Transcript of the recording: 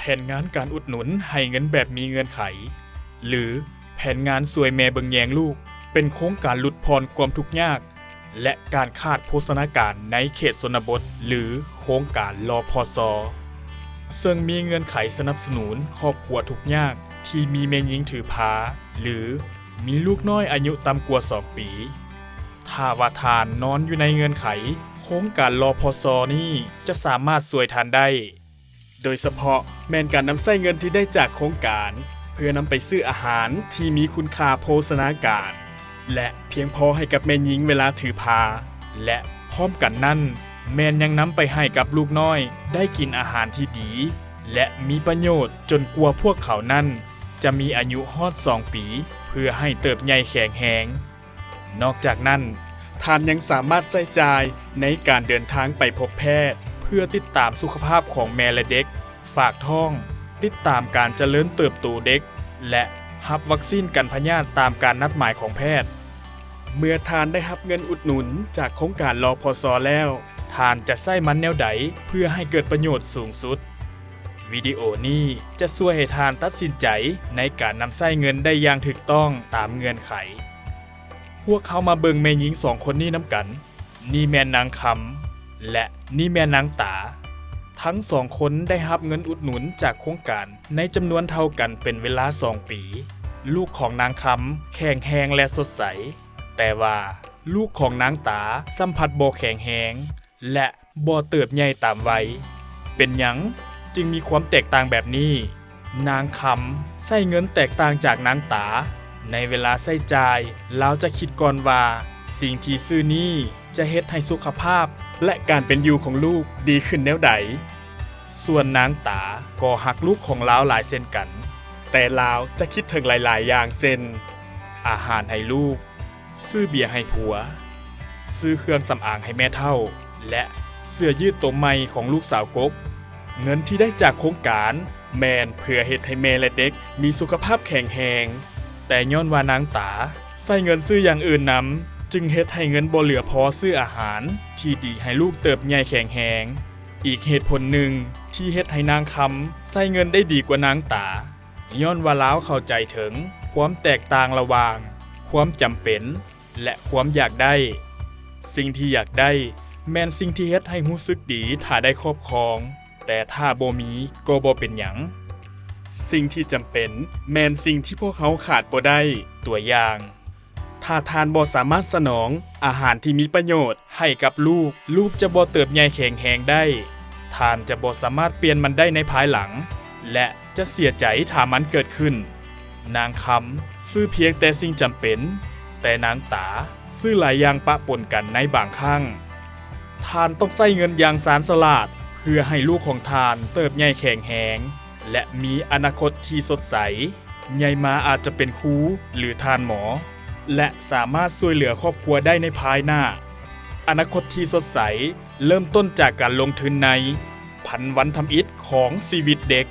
ແຜນງານການອຸດໜູນໃຫ້ເງິນແບບມີເງື່ອນໄຂ ຫຼື ແຜນງານຊ່ວຍແມ່ເບິ່ງແຍງລູກ ເປັນໂຄງການຫຼຸດຜ່ອນຄວາມທຸກຍາກ ແລະ ການຂາດໂພຊະນາການໃນເຂດຊົນນະບົດ ຫຼື ໂຄງການ ລພຊ ເຊິ່ງມີເງື່ອນໄຂສະໜັບສະໜູນຄອບຄົວທຸກຍາກທີ່ມີແມ່ຍິງຖືພາ ຫຼື ມີລູກນ້ອຍອາຍຸຕ່ຳກວ່າສອງປີ. ຖ້າວ່າທ່ານນອນຢູ່ໃນເງື່ອນໄຂ, ໂຄງການ ລພຊ ນີ້ຈະສາມາດຊ່ວຍທ່ານໄດ້. ໂດຍສະເພາະແມ່ນການນຳໃຊ້ເງິນທີ່ໄດ້ຈາກໂຄງການ ເພື່ອນຳໄປຊື້ອາຫານທີ່ມີຄຸນຄ່າໂພຊະນາການ ແລະ ພຽງພໍໃຫ້ກັບແມ່ຍິງເວລາຖືພາ ແລະ ພ້ອມກັນນັ້ນ ແມ່ນຍັງນຳໄປໃຫ້ກັບລູກນ້ອຍໄດ້ກິນອາຫານທີ່ດີ ແລະ ມີປະໂຫຍດຈົນກວ່າພວກເຂົານັ້ນຈະມີອາຍຸຮອດສອງປີ ເພື່ອໃຫ້ເຕີບໃຫຍ່ແຂງແຮງ. ນອກຈາກນັ້ນ, ທ່ານຍັງສາມາດໃຊ້ຈ່າຍໃນການເດີນທາງໄປພົບແພດ ເພື່ອຕິດຕາມສຸຂະພາບຂອງແມ່ ແລະ ເດັກ, ຝາກທ້ອງ, ຕິດຕາມການຈະເລີນເຕີບໂຕເດັກ ແລະ ຮັບວັກຊີນກັນພະຍາດຕາມການນັດໝາຍຂອງແພດ. ເມື່ອທ່ານໄດ້ຮັບເງິນອຸດໜູນຈາກໂຄງການ ລພຊ ແລ້ວ, ທ່ານຈະໃຊ້ມັນແນວໃດເພື່ອໃຫ້ເກີດປະໂຫຍດສູງສຸດ? ວິດີໂອນີ້ຈະຊ່ວຍໃຫ້ທ່ານຕັດສິນໃຈໃນການນຳໃຊ້ເງິນໄດ້ຢ່າງຖືກຕ້ອງຕາມເງື່ອນໄຂ. ພວກເຮົາມາເບິ່ງແມ່ຍິງສອງຄົນນີ້ນຳກັນ. ນີ້ແມ່ນນາງຄຳ ແລະ ນີ້ແມ່ນນາງຕາ. ທັງສອງຄົນໄດ້ຮັບເງິນອຸດໜູນຈາກໂຄງການໃນຈຳນວນເທົ່າກັນເປັນເວລາສອງປີ. ລູກຂອງນາງຄຳແຂງແຮງ ແລະ ສົດໃສ, ແຕ່ວ່າລູກຂອງນາງຕາຊ້ຳພັດບໍ່ແຂງແຮງ ແລະ ບໍ່ເຕີບໃຫຍ່ຕາມໄວ. ເປັນຫຍັງຈຶ່ງມີຄວາມແຕກຕ່າງແບບນີ້? ນາງຄຳໃຊ້ເງິນແຕກຕ່າງຈາກນາງຕາ. ໃນເວລາໃຊ້ຈ່າຍ, ລາວຈະຄິດກ່ອນວ່າສິ່ງທີ່ຊື້ນີ້ຈະເຮັດໃຫ້ສຸຂະພາບ ແລະ ການເປັນຢູ່ຂອງລູກດີຂຶ້ນແນວໃດ. ສ່ວນນາງຕາກໍຮັກລູກຂອງລາວຫຼາຍເຊັ່ນກັນ, ແຕ່ລາວຈະຄິດເຖິງຫຼາຍໆຢ່າງ ເຊັ່ນ ອາຫານໃຫ້ລູກ, ຊື້ເບຍໃຫ້ຜົວ, ຊື້ເຄື່ອງສຳອາງໃຫ້ແມ່ເຖົ້າ ແລະ ເສື້ອຢືດໂຕໃໝ່ຂອງລູກສາວກົກ. ເງິນທີ່ໄດ້ຈາກໂຄງການແມ່ນເພື່ອເຮັດໃຫ້ແມ່ ແລະ ເດັກມີສຸຂະພາບແຂງແຮງ, ແຕ່ຍ້ອນວ່ານາງຕາໃຊ້ເງິນຊື້ຢ່າງອື່ນນຳ, ຈຶ່ງເຮັດໃຫ້ເງິນບໍ່ເຫຼືອພໍຊື້ອາຫານທີ່ດີໃຫ້ລູກເຕີບໃຫຍ່ແຂງແຮງ. ອີກເຫດຜົນໜຶ່ງທີ່ເຮັດໃຫ້ນາງຄຳໃຊ້ເງິນໄດ້ດີກວ່ານາງຕາ, ຍ້ອນວ່າລາວເຂົ້າໃຈເຖິງຄວາມແຕກຕ່າງລະຫວ່າງຄວາມຈຳເປັນ ແລະ ຄວາມຢາກໄດ້. ສິ່ງທີ່ຢາກໄດ້ແມ່ນສິ່ງທີ່ເຮັດໃຫ້ຮູ້ສຶກດີຖ້າໄດ້ຄອບຄອງ, ແຕ່ຖ້າບໍ່ມີກໍບໍ່ເປັນຫຍັງ. ສິ່ງທີ່ຈຳເປັນແມ່ນສິ່ງທີ່ພວກເຮົາຂາດບໍ່ໄດ້. ຕົວຢ່າງ, ຖ້າທ່ານບໍ່ສາມາດສະໜອງອາຫານທີ່ມີປະໂຫຍດໃຫ້ກັບລູກ, ລູກຈະບໍ່ເຕີບໃຫຍ່ແຂງແຮງໄດ້. ທ່ານຈະບໍ່ສາມາດປ່ຽນມັນໄດ້ໃນພາຍຫຼັງ ແລະ ຈະເສຍໃຈຖ້າມັນເກີດຂຶ້ນ. ນາງຄຳຊື້ພຽງແຕ່ສິ່ງຈຳເປັນ, ແຕ່ນາງຕາຊື້ຫຼາຍຢ່າງປະປົນກັນໃນບາງຄັ້ງ. ທ່ານຕ້ອງໃຊ້ເງິນຢ່າງຊານສະຫຼາດເພື່ອໃຫ້ລູກຂອງທ່ານເຕີບໃຫຍ່ແຂງແຮງ ແລະ ມີອະນາຄົດທີ່ສົດໃສ. ໃຫຍ່ມາອາດຈະເປັນຄູ ຫຼື ທ່ານໝໍ ແລະ ສາມາດຊ່ວຍເຫຼືອຄອບຄົວໄດ້ໃນພາຍໜ້າ. ອະນາຄົດທີ່ສົດໃສເລີ່ມຕົ້ນຈາກການລົງທຶນໃນພັນວັນທຳອິດຂອງຊີວິດເດັກ.